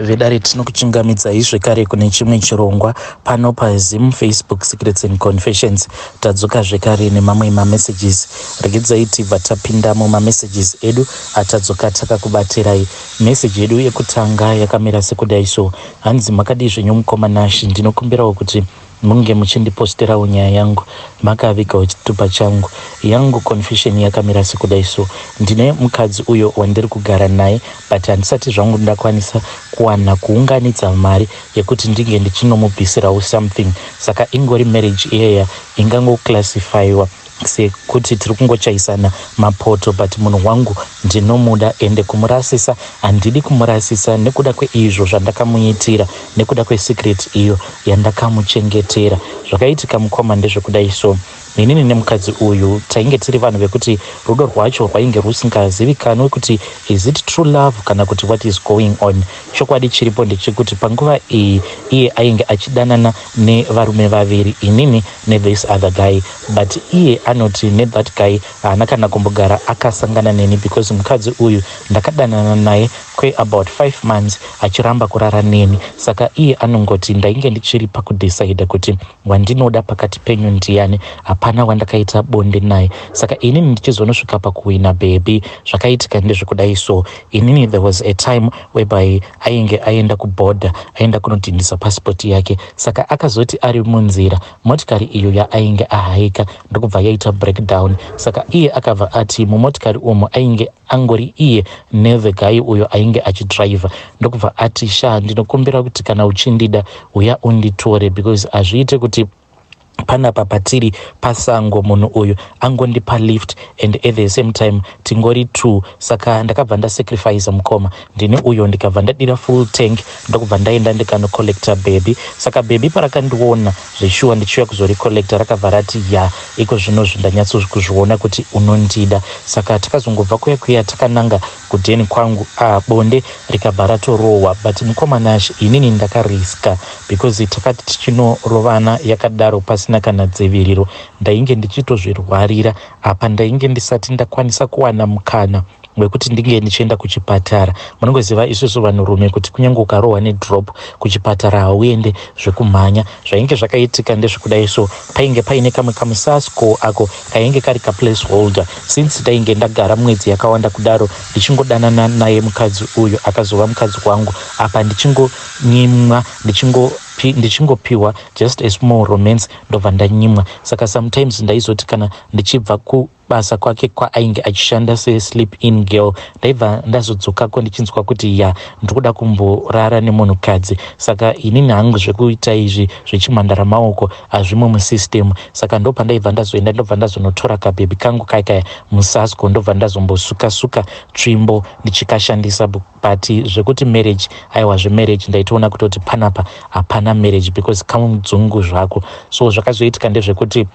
Vedare, tinokuchingamidzai zvekare kune chimwe chirongwa pano paZim Facebook Secrets and Confessions. Tadzoka zvekare nemamwe mamessages. Regedzai tibva tapinda mumamessages edu atadzoka takakubatirai. Meseji yedu yekutanga yakamira sekudai so: hanzi, "Makadii zvenyu mukoma Nashi? Ndinokumbirawo kuti munge muchindiposterawo nyaya yangu makavigawo chitupa changu. Yangu confession yakamira sekudai so: ndine mukadzi uyo wandiri kugara naye, but handisati zvangu ndakwanisa kuwana kuunganidza mari yekuti ndinge ndichinomubvisirawo something. Saka ingori marriage iyaya ingangoclassifyiwa sekuti tiri kungochaisana mapoto, but munhu wangu ndinomuda, ende kumurasisa handidi kumurasisa nekuda kweizvo zvandakamuitira, nekuda kwesecret iyo yandakamuchengetera. Zvakaitika mukoma ndezvekudai so: inini nemukadzi uyu tainge tiri vanhu vekuti rudo rwacho rwainge rusingazivikanwi kuti is it true love kana kuti what is going on. Chokwadi chiripo ndechekuti panguva iyi iye ainge achidanana nevarume vaviri, inini nethis other guy, but iye anoti nethat guy haana kana kumbogara akasangana neni, because mukadzi uyu ndakadanana naye kweabout 5 months achiramba kurara neni. Saka iye anongoti ndainge ndichiri pakudecida kuti wandinoda pakati penyu ndiani. Hapana wandakaita bonde naye. Saka inini ndichizonosvika pakuwina bhebhi, zvakaitika ndezvekudai so: inini there was a time whereby ainge aenda kubhodha, aenda kunodhindisa pasipoti yake. Saka akazoti ari munzira, motikari iyo yaainge ahaika ndokubva yaita breakdown. Saka iye akabva ati mumotikari umu ainge angori iye nethe guy uyo ainge achidhiraivha, ndokubva ati, 'Sha, ndinokumbira kuti kana uchindida, uya unditore, because hazviite kuti panapa patiri pasango munhu uyu angondipa lift and at the same time tingori two.' Saka ndakabva ndasacrifica mukoma, ndini uyo ndikabva ndadira full tank, ndokubva ndaenda ndikanocollecta baby. Saka baby parakandiona zveshuwa ndichiuya kuzoricollecta, rakabva rati, 'Ya, iko zvinozvi ndanyatsokuzviona kuti unondida.' Saka takazongobva kuya kuya takananga kudheni kwangu. Ah, bonde rikabva ratorohwa. But mukoma Nash, inini ndakariska because takati tichinorovana yakadaro pasina kana dziviriro. Ndainge ndichitozvirwarira. Apa ndainge ndisati ndakwanisa kuwana mukana wekuti ndinge ndichienda kuchipatara. Munongoziva isusu vanhurume kuti kunyange ukarohwa nedrop, kuchipatara hauende zvekumhanya. Zvainge zvakaitika ndezvekudai so: painge paine kamwe kamusasco ako kainge kari kaplace holder. Since ndainge ndagara mwedzi yakawanda kudaro ndichingodanana naye mukadzi uyu akazova mukadzi wangu, apa ndichingonyimwa, ndichingopiwa just a small romance, ndobva ndanyimwa. Saka sometimes ndaizoti kana ndichibva kubasa kwake kwaainge achishanda sesleep in girl, ndaibva ndazodzokako ndichinzwa kuti ya, ndiri kumborara nemunhukadzi. Saka inini hangu zvekuita izvi zvechimhandara maoko hazvimo musystem. Saka ndopandaibva ndazoenda, ndobva ndazonotora kabhebhi kangu kaikaya musasco, ndobva ndazombosuka-suka tsvimbo ndichikashandisa. But zvekuti marriage, aiwa, zvemarriage ndaitoona kutoti panapa hapana marriage because kamudzungu zvako. So zvakazoitika ndezvekuti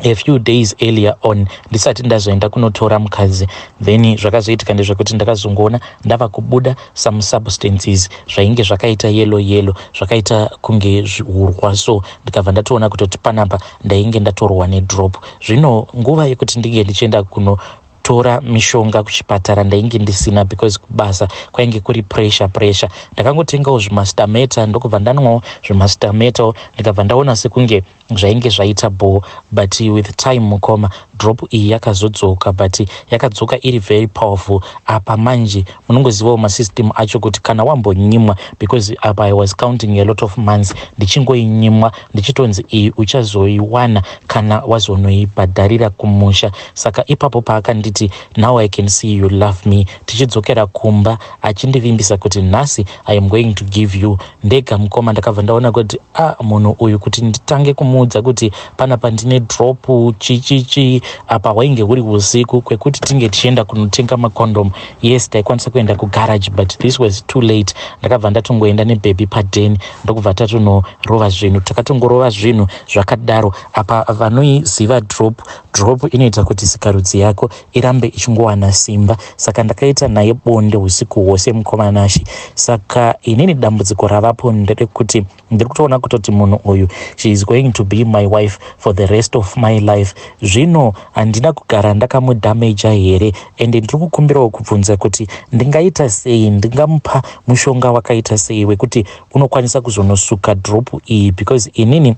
a few days earlier on, ndisati ndazoenda kunotora mukadzi, then zvakazoitika ndezvekuti ndakazongoona ndava kubuda some substances zvainge zvakaita yellow yellow, zvakaita kunge hurwa. So ndikabva ndatoona kutoti panapa ndainge ndatorwa nedrop. Zvino nguva yekuti ndinge ndichienda kuno tora mishonga kuchipatara ndainge ndisina, because kubasa kwainge kuri pressure pressure. Ndakangotengawo zvimastameta, ndokubva ndanwawo zvimastameta, ndikabva ndaona sekunge zvainge zvaita bho. But with time mukoma, drop iyi yakazodzoka, but yakadzoka iri very powerful. Apa manje munongozivawo masystem acho kuti kana wambonyimwa, because apa I was counting a lot of months ndichingoinyimwa, ndichitonzi iyi uchazoiwana kana wazonoibhadharira kumusha. Saka ipapo paakanditi, 'Now I can see you love me,' tichidzokera kumba achindivimbisa kuti, 'Nhasi I am going to give you ndega,' mukoma, ndakabva ndaona kuti a ah, munhu uyu, kuti nditange kumuudza kuti panapa ndine drop chichichi, apa hwainge huri usiku kwekuti tinge tichienda kunotenga macondom. Yes, taikwanisa kuenda kugarage, but this was too late. Ndakabva ndatongoenda nebhebhi padheni, ndokubva tatonorova zvinhu. Takatongorova zvinhu zvakadaro. Apa vanoiziva drop, drop inoita kuti sikarudzi yako irambe ichingowana simba. Saka ndakaita naye bonde usiku hwose, mukoma Nashi. Saka inini dambudziko ravapo nderekuti ndiri kutoona kutoti munhu uyu, she is going to be my wife for the rest of my life. Zvino handina kugara ndakamudhameja here? Ende ndiri kukumbirawo kubvunza kuti ndingaita sei, ndingamupa mushonga wakaita sei wekuti unokwanisa kuzonosuka drop iyi? Because inini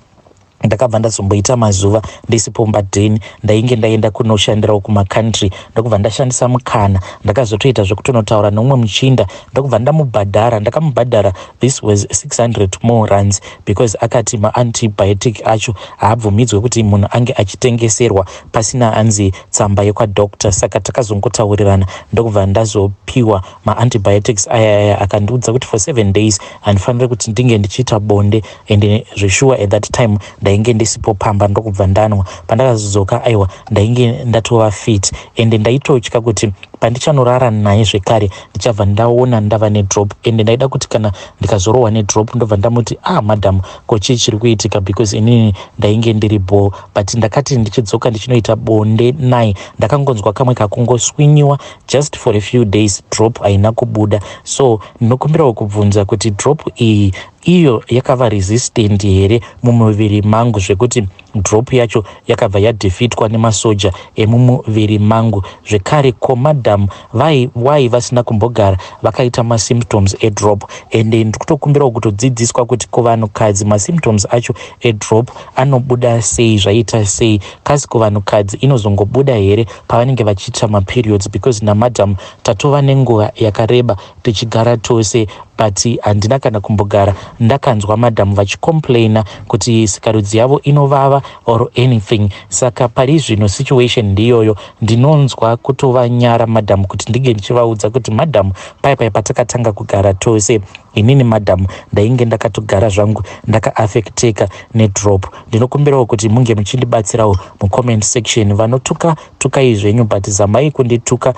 ndakabva ndazomboita mazuva ndisipo mbadheni, ndainge ndaenda kunoshandirawo kumacountry. Ndokubva ndashandisa mukana, ndakazotoita zvekutonotaura neumwe muchinda, ndokubva ndamubhadhara. Ndakamubhadhara, this was 600 more rands, because akati maantibiotic acho haabvumidzwe kuti munhu ange achitengeserwa pasina anzi tsamba yekwadoctor. Saka takazongotaurirana, ndokubva ndazopiwa maantibiotics aya aya. Akandiudza kuti for 7 days handifaniri kuti ndinge ndichiita bonde. And zveshuwa, at that time ndainge ndisipo pamba, ndokubva ndanwa. Pandakazodzoka, aiwa, ndainge ndatova fit. Ende ndaitotya kuti pandichanorara naye zvekare ndichabva ndaona ndava nedrop. Ende ndaida kuti kana ndikazorohwa nedrop, ndobva ndamuti, "Ah, madam, ko chii chiri kuitika?" Because inini ndainge ndiri bho. But ndakati ndichidzoka ndichinoita bonde naye, ndakangonzwa kamwe kakungoswinyiwa just for a few days, drop haina kubuda. So ndinokumbirawo kubvunza kuti drop iyi, iyo yakava resistant here mumuviri mangu, zvekuti drop yacho yakabva yadefeatwa nemasoja emumuviri mangu? Zvekare, ko madam vai wai vasina kumbogara vakaita masymptoms edrop? Ende ndikutokumbirawo kutodzidziswa kuti kuvanhukadzi masymptoms acho edrop anobuda sei, zvaita sei? Kasi kuvanhukadzi inozongobuda here pavanenge vachiita maperiods? Because namadam tatova nenguva yakareba tichigara tose, but handina kana kumbogara ndakanzwa madhamu vachicomplaina kuti sikarudzi yavo inovava or anything. Saka pari zvino situation ndiyoyo, ndinonzwa kutovanyara madhamu kuti ndinge ndichivaudza kuti, "Madhamu, pai pai patakatanga kugara tose, inini madhamu ndainge ndakatogara zvangu ndakaaffecteka nedrop." Ndinokumbirawo kuti munge muchindibatsirawo mucomment section. Vanotuka, tukai zvenyu, but zamai kundituka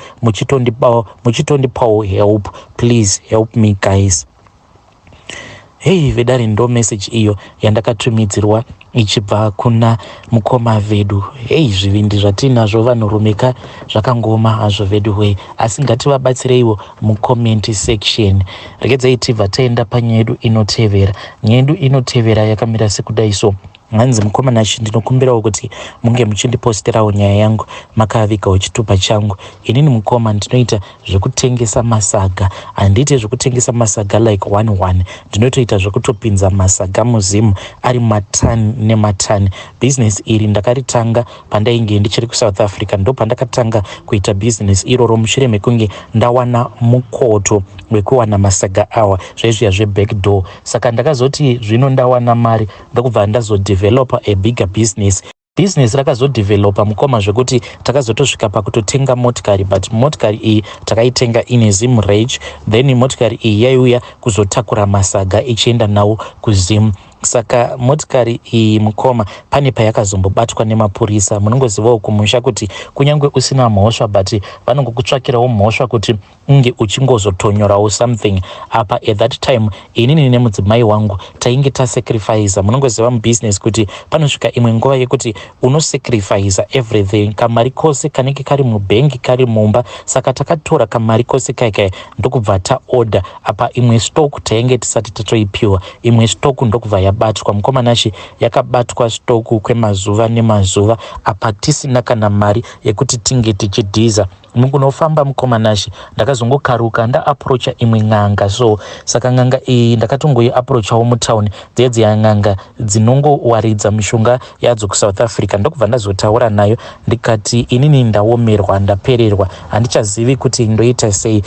muchitondipawo help. Please help me, guys. Hei vedare, ndo message iyo yandakatumidzirwa ichibva kuna mukoma vedu. Hei, zvivindi zvatinazvo vanhurumeka zvakangoma hazvo vedu wei, asi ngativabatsireiwo mucomment section. Regedzai tibva taenda panyaya yedu inotevera. Nyaya yedu inotevera yakamira sekudai so. Hanzi, "Mukoma Nashi, ndinokumbirawo kuti munge muchindiposterawo nyaya yangu makavigawo chitupa changu. Inini mukoma ndinoita zvekutengesa masaga. Handiite zvekutengesa masaga like one one, ndinotoita zvekutopinza masaga muZim ari matani nematani. Bhizinesi iri ndakaritanga pandainge ndichiri kuSouth Africa. Ndo pandakatanga kuita bhizinesi iroro mushure mekunge ndawana mukoto wekuwana masaga awa, zvaizviya zvebackdoor. Saka ndakazoti zvino ndawana mari, ndokubva ndazodevelopa a bigger business. Bhizinesi rakazodevelopa mukoma, zvekuti takazotosvika pakutotenga motikari. But motikari iyi takaitenga ine Zim reg. Then motikari iyi yaiuya kuzotakura masaga ichienda nawo kuZim. Saka motikari iyi mukoma, pane payakazombobatwa nemapurisa. Munongozivawo kumusha kuti kunyange usina mhosva, but vanongokutsvakirawo mhosva kuti unge uchingozotonyorawo something. Apa at that time inini nemudzimai wangu tainge tasacrifica. Munongoziva mubusiness kuti panosvika imwe nguva yekuti unosacrifica everything, kamari kose kanenge kari mubhengi, kari mumba. Saka takatora kamari kose kaikai, ndokubva taorder. Apa imwe stock tainge tisati tatoipiwa, imwe stock ndokubva yabatwa. Mukoma Nashi, yakabatwa stock kwemazuva nemazuva, apa tisina kana mari yekuti tinge tichidhiza mukunofamba. Mukoma Nashi, ndakazongokaruka ndaapproacha imwe n'anga. So saka n'anga iyi ndakatongoiapproachawo mutauni, dziye dziya n'anga dzinongowaridza mishonga yadzo kuSouth Africa. Ndokubva ndazotaura nayo, ndikati, 'Inini ndaomerwa, ndapererwa, handichazivi kuti ndoita sei.'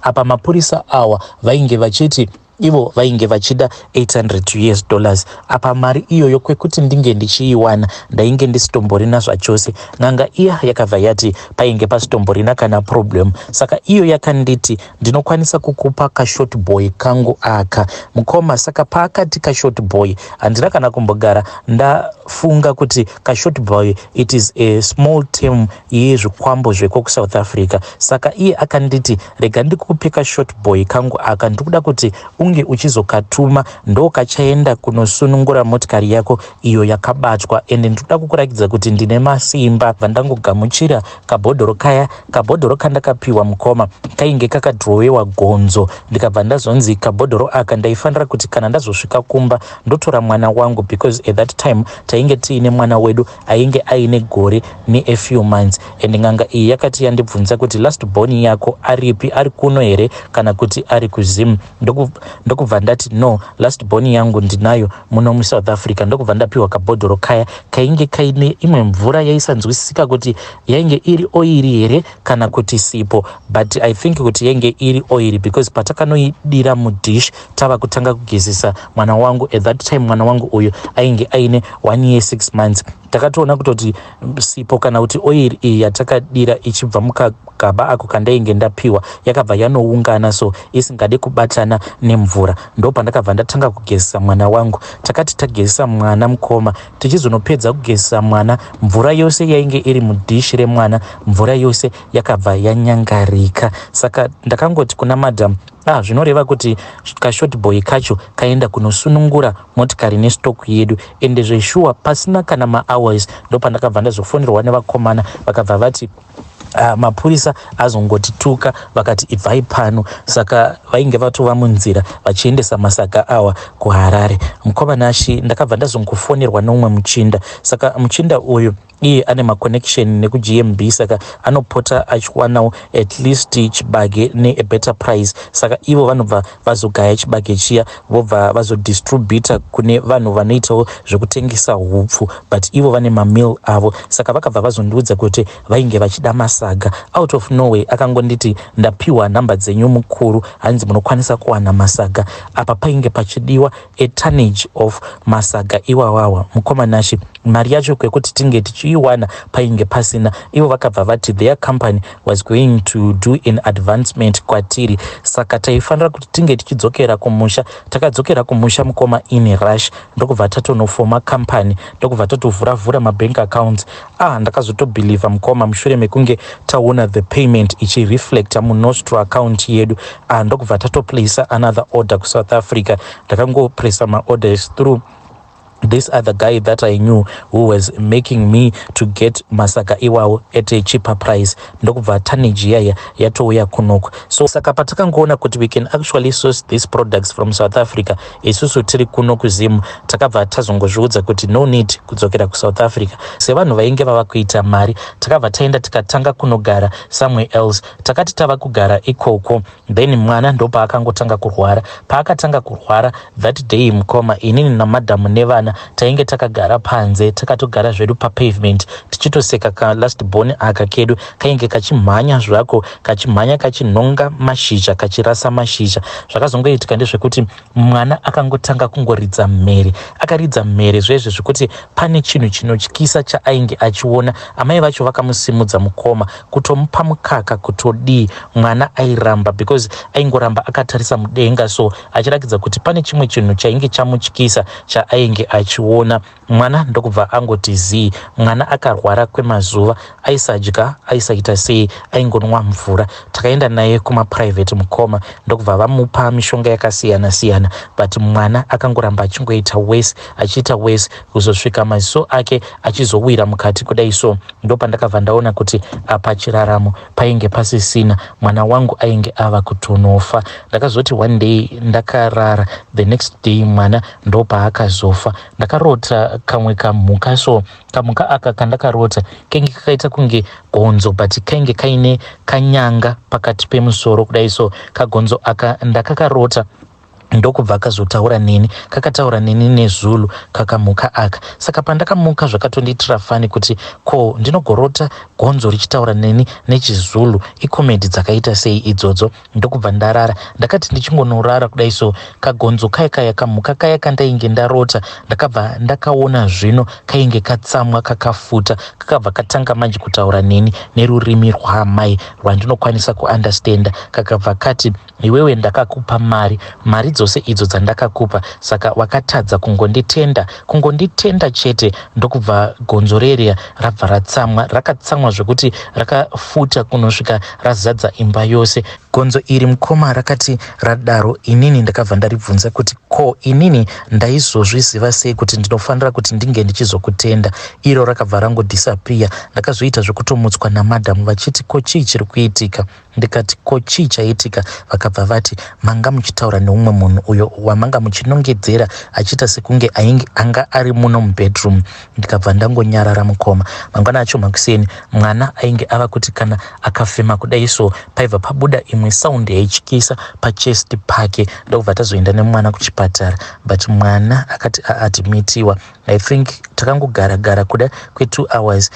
Apa mapurisa awa vainge vachiti ivo vainge vachida 800 US dollars. Apa mari iyoyo kwekuti ndinge ndichiiwana ndainge ndisitomborina zvachose. N'anga iya yakabva yati painge pasitomborina kana problem. Saka iyo yakanditi, 'Ndinokwanisa kukupa kashort boy kangu aka, mukoma.' Saka paakati kashort boy, handina kana kumbogara ndafunga kuti kashort boy, it is a small term yezvikwambo zveko kuSouth Africa. Saka iye akanditi, 'Rega ndikupe kashort boy kangu aka, ndikuda kuti unge Unge uchizokatuma ndokachaenda kunosunungura motikari yako iyo yakabatwa, ende ndinoda kukurakidza kuti ndine masimba. Vandangogamuchira kabhodhoro kaya, kabhodhoro kandakapiwa mukoma kainge kakadhirowewa gonzo, ndikabva ndazonzi kabhodhoro aka ndaifanira kuti kana ndazosvika kumba ndotora mwana wangu, because at that time tainge tiine mwana wedu ainge aine gore nea few months. And n'anga iyi yakati yandibvunza kuti, "Last born yako aripi? Ari kuno here kana kuti ari kuZim?" Ndokubva ndati, "No, last born yangu ndinayo muno muSouth Africa." Ndokubva ndapiwa kabhodhoro kaya kainge kaine imwe mvura yaisanzwisisika kuti yainge iri oil here kana kuti sipo, but I think kuti yainge iri oil, because patakanoidira mudish tava kutanga kugezesa mwana wangu, at that time mwana wangu uyu ainge aine 1 year 6 months, takatoona kutoti sipo kana kuti oil iyi yatakadira ichibva mukagaba ako kandainge ndapiwa yakabva yanoungana, so isingade kubatana nemvura. Ndo pandakabva ndatanga kugezesa mwana wangu. Takati tagezesa mwana mukoma, tichizonopedza kugezesa mwana, mvura yose yainge iri mudhishi remwana, mvura yose yakabva yanyangarika. Saka ndakangoti kuna madam, "Ah, zvinoreva kuti kashort boy kacho kaenda kunosunungura motikari nestock yedu." Ende zveshuwa, pasina kana mahours ndopandakabva ndazofonerwa nevakomana, vakabva vati mapurisa azongotituka, vakati, "Ibvai pano." Saka vainge vatova munzira vachiendesa masaga awa kuHarare. Mukoma Nashi, ndakabva ndazongofonerwa neumwe muchinda. Saka muchinda uyu iye ane maconnection nekuGMB, saka anopota achiwanawo at least chibage neabetter price. Saka ivo vanobva vazogaya chibage chiya, vobva vazodistributa kune vanhu vanoitawo zvekutengesa hupfu, but ivo vane mamill avo. Saka vakabva vazondiudza kuti vainge vachida masaga. Out of nowhere akangonditi, "Ndapiwa nhamba dzenyu mukuru, hanzi munokwanisa kuwana masaga." Apa painge pachidiwa a tonnage of masaga iwawawa. Mukoma Nashi, mari yacho kwekuti tinge tichiiwana painge pasina. Ivo vakabva vati their company was going to do an advancement kwatiri, saka taifanira kuti tinge tichidzokera kumusha. Takadzokera kumusha mukoma in rush, ndokubva tatonofoma company, ndokubva tatovhura-vhura mabank accounts. Ah, ndakazotobhilivha mukoma mushure mekunge taona the payment ichireflecta munostro account yedu. Ah, ndokubva tatoplaca another order kuSouth Africa. Ndakangopressa maorders through this other guy that I knew who was making me to get masaga iwawo at a cheaper price, ndokubva tonnage iyaya yatouya kunoko. So saka patakangoona kuti we can actually source these products from South Africa isusu tiri kuno kuZimu, takabva tazongozviudza kuti no need kudzokera kuSouth Africa. Sevanhu vainge vava kuita mari, takabva taenda tikatanga kunogara somewhere else. Takati tava kugara ikoko, then mwana ndopaakangotanga kurwara. Paakatanga kurwara that day mukoma, inini namadhamu nevana tainge takagara panze, takatogara zvedu papavement tichitoseka. Kalast born aka kedu kainge kachimhanya zvako, kachimhanya, kachinhonga mashizha, kachirasa mashizha. Zvakazongoitika ndezvekuti mwana akangotanga kungoridza mhere. Akaridza mhere zvezve zvekuti pane chinhu chinotyisa chaainge achiona. Amai vacho vakamusimudza mukoma, kutomupa mukaka, kutodii, mwana airamba, because aingoramba akatarisa mudenga, so achirakidza kuti pane chimwe chinhu chainge chamutyisa chaainge achiona. Mwana ndokubva angoti zii. Mwana akarwara kwemazuva, aisadya, aisaita sei, aingonwa mvura. Takaenda naye kumaprivate mukoma, ndokubva vamupa mishonga yakasiyana siyana, but mwana akangoramba achingoita worse, achiita worse, kuzosvika maziso ake achizowira mukati kudai. So ndopandakabva ndaona kuti apa chiraramo painge pasisina, mwana wangu ainge ava kutonofa. Ndakazoti one day ndakarara, the next day mwana ndopaakazofa. Ndakarota kamwe kamhuka. So kamhuka aka kandakarota kainge kakaita kunge gonzo, but kainge kaine kanyanga pakati pemusoro kudai. So kagonzo aka ndakakarota, ndokubva kazotaura neni. Kakataura neni neZulu kakamhuka aka. Saka pandakamuka zvakatondiitira funny kuti ko ndinogorota gonzo richitaura neni nechiZulu, icomedy dzakaita sei idzodzo? Ndokubva ndarara. Ndakati ndichingonorara kudai, so kagonzo kaya kaya, kamhuka kaya kandainge ndarota, ndakabva ndakaona zvino kainge katsamwa, kakafuta. Kakabva katanga manje kutaura neni nerurimi rwaamai rwandinokwanisa kuunderstanda. Kakabva kati, "Iwewe, ndakakupa mari, mari Mari dzose idzo dzandakakupa, saka wakatadza kungonditenda, kungonditenda chete. Ndokubva gonzo reria rabva ratsamwa. Rakatsamwa zvekuti rakafuta kunosvika razadza imba yose. Gonzo iri, mukoma, rakati radaro, inini ndakabva ndaribvunza kuti, "Ko inini ndaizozviziva sei kuti ndinofanira kuti ndinge ndichizokutenda?" Iro rakabva rangodisappear. Ndakazoita zvekutomutswa namadhamu vachiti, "Ko chii chiri kuitika?" Ndikati, "Ko chii chaitika?" Vakabva vati, "Manga muchitaura neumwe munhu uyo wamanga muchinongedzera achiita sekunge ainge anga ari muno mubedroom." Ndikabva ndangonyarara, mukoma. Mangwana acho makuseni, mwana ainge ava kuti kana akafema kudai so, paibva pabuda imwe sound yaityisa pachest pake. Ndokubva tazoenda nemwana kuchipatara, but mwana akati aadmitiwa, I think takangogara gara kuda kwe2 hours,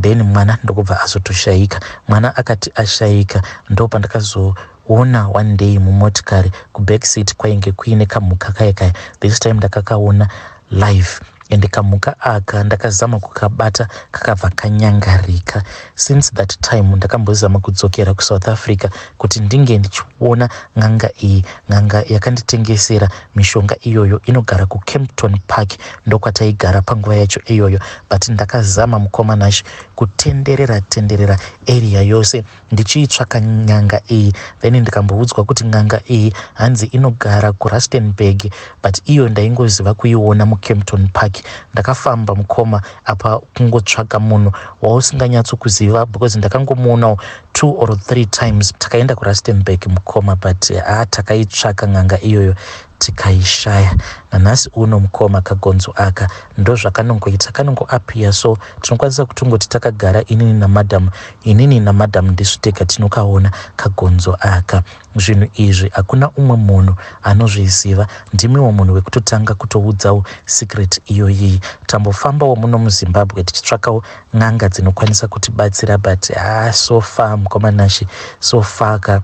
then mwana ndokubva azotoshayika. Mwana akati ashayika, ndo pandakazoona one day mumotikari kubackseat kwainge kuine kamhuka kaya kaya. This time ndakakaona live, ende kamhuka aka ndakazama kukabata, kakabva kanyangarika. Since that time ndakambozama kudzokera kuSouth Africa kuti ndinge ndichiona n'anga iyi. N'anga yakanditengesera mishonga iyoyo inogara kuKempton Park, ndokwataigara panguva yacho iyoyo. But ndakazama, mukoma Nash, kutenderera tenderera area yose ndichiitsvaka n'anga iyi. Then ndikamboudzwa kuti n'anga iyi hanzi inogara kuRustenburg, but iyo ndaingoziva kuiona muKempton Park. Ndakafamba, mukoma, apa kungotsvaka munhu wausinganyatsokuziva, because ndakangomuonawo two or three times. Takaenda kuRustenburg, mukoma, but ha, takaitsvaka n'anga iyoyo tikaishaya. Nanhasi uno, mukoma, kagonzo aka ndozvakanongoita, kanongoappear. So tinokwanisa kutongoti takagara inini namadhamu, inini namadhamu ndisu tega tinokaona kagonzo aka. Zvinhu izvi hakuna umwe munhu anozviziva. Ndimiwo munhu wekutotanga kutoudzawo secret iyoyiyi. Tambofambawo muno muZimbabwe tichitsvakawo n'anga dzinokwanisa kutibatsira, but ha, so far, mukoma Nashi, so far ka,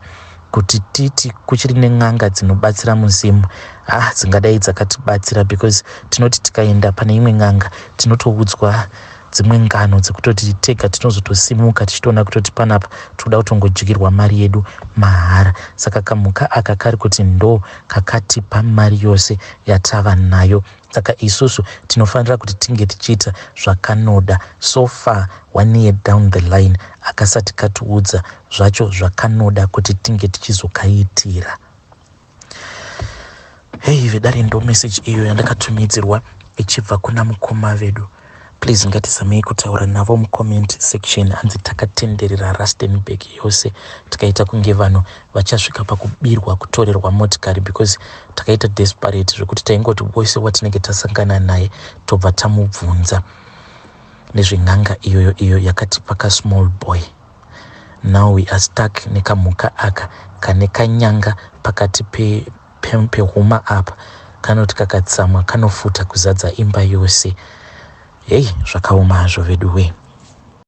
kuti titi kuchiri nen'anga dzinobatsira muzimu, ah, dzingadai dzakatibatsira, because tinoti tikaenda pane imwe n'anga tinotoudzwa dzimwe ngano dzekutoti tega tinozotosimuka tichitoona kutoti panapa toda kutongodyirwa mari yedu mahara. Saka kamhuka aka kari kuti ndo kakatipa mari yose yatava nayo, saka isusu tinofanira kuti tinge tichiita zvakanoda. So far, one year down the line, akasati katiudza zvacho zvakanoda kuti tinge tichizokaitira. Hei vedare, ndo message iyo yandakatumidzirwa ichibva kuna mukoma vedu. Please, ngatizamei kutaura navo mucomment section. Hanzi takatenderera Rustenburg yose, tikaita kunge vanhu vachasvika pakubirwa, kutorerwa motikari, because takaita desperate zvekuti taingoti wose watinenge tasangana naye tobva tamubvunza nezven'anga iyoyo, iyo yakatipa kasmall boy. Now we are stuck nekamhuka aka kane kanyanga pakati pehuma pe, pe apa. Kanoti kakatsamwa kanofuta kuzadza imba yose. Hei, zvakaoma hazvo vedu we.